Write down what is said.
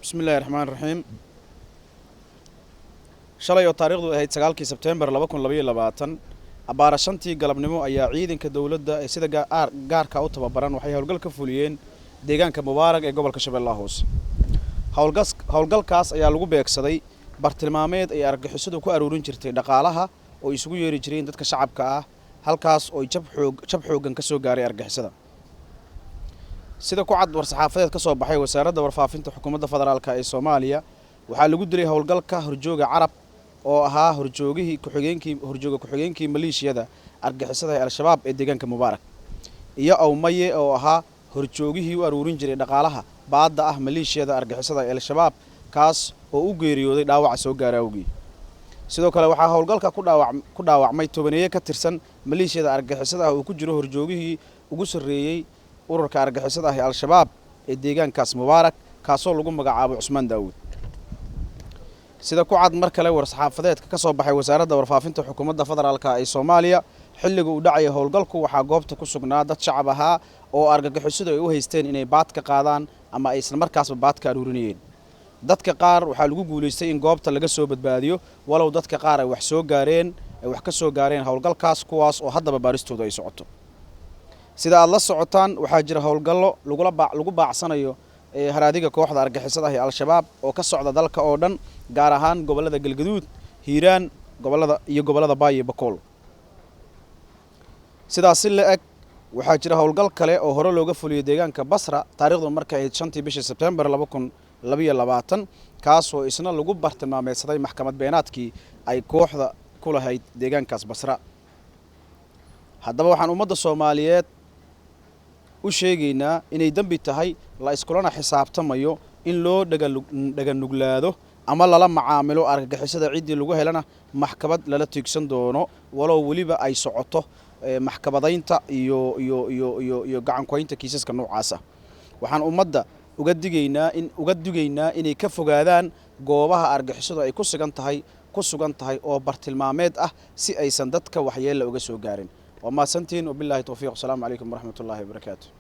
Bismi illahi raxmaan raxiim. Shalay oo taariikhdu ahayd 9-kii Sebtembar 2022, abbaara 5-tii galabnimo, ayaa ciidanka dowladda ee sida gaarka u tababaran waxay howlgal ka fuliyeen deegaanka Mubaarag ee gobolka Shabeellaha Hoose. Howlgalkaas ayaa lagu beegsaday bartilmaameed ay argagixisadu ku aruurin jirtay dhaqaalaha oo isugu yeeri jireen dadka shacabka ah, halkaas oo jab xooggan ka soo gaaray argagixisada. Sida ku cad war-saxaafadeed ka soo baxay Wasaaradda Warfaafinta Xukuumadda Federaalka ee Soomaaliya, waxaa lagu dilay howlgalka horjooga Carab oo ahaa horjoogihii ku-xigeenkii, horjooga ku-xigeenkii maleeshiyada argagixisada ee Al-Shabaab ee deegaanka Mubaarak, iyo Awmaye oo ahaa horjoogihii u aruurin jiray dhaqaalaha baadda ah maleeshiyada argagixisada ee Al-Shabaab, kaas oo u geeriyooday dhaawaca soo gaara awgii. Sidoo kale waxaa howlgalka ku dhaawacmay tobaneeye ka tirsan maleeshiyada argagixisada ah, uu ku jiro horjoogihii ugu sarreeyey ururka argagixisada ah ee Al-Shabaab ee deegaankaas Mubaarak, kaasoo lagu magacaabo Cusmaan Daawuud. Sida ku cad mar kale war-saxaafadeedka ka soo baxay Wasaaradda Warfaafinta Xukuumadda Federaalka ee Soomaaliya, xilliga uu dhacaya howlgalku waxaa goobta ku sugnaa dad shacab ahaa oo argagixisadu ay u haysteen inay baad ka qaadaan ama ay isla markaasba baad ka aruurinayeen. Dadka qaar waxaa lagu guulaystay in goobta laga soo badbaadiyo, walow dadka qaar ay wax soo gaareen, ay wax ka soo gaareen howlgalkaas, kuwaas oo haddaba baaristoodu ay socoto. Sida aad la socotaan, waxaa jira howlgallo lagu baacsanayo haraadiga kooxda argagixisada ah ee Al-Shabaab oo ka socda dalka oo dhan, gaar ahaan gobollada Galgaduud, Hiiraan, gobollada iyo gobollada Baay iyo Bakool. Sidaas si la eg, waxaa jira howlgal kale oo hore looga fuliyey deegaanka Basra, taariikhdu markay ahayd 5-tii bishii Sebtembar 2022, kaasoo isna lagu bartilmaameedsaday maxkamad beenaadkii ay kooxda ku lahayd deegaankaas Basra. Haddaba waxaan ummadda Soomaaliyeed u sheegaynaa inay dembi tahay, la iskulana xisaabtamayo in loo dhaganuglaado ama lala macaamilo argagixisada. Ciddii lagu helana maxkamad lala tiigsan doono, walow weliba ay socoto maxkamadaynta iyo gacankuhaynta kiisaska noocaasa. Waxaan ummadda uga digaynaa inay ka fogaadaan goobaha argagixisadu ay ku sugan tahay oo bartilmaameed ah, si aysan dadka waxyeella uga soo gaarin. Waa mahadsantihiin. Wabillahi towfiiq. Asalaamu calaykum waraxmat ullahi wabarakaatu.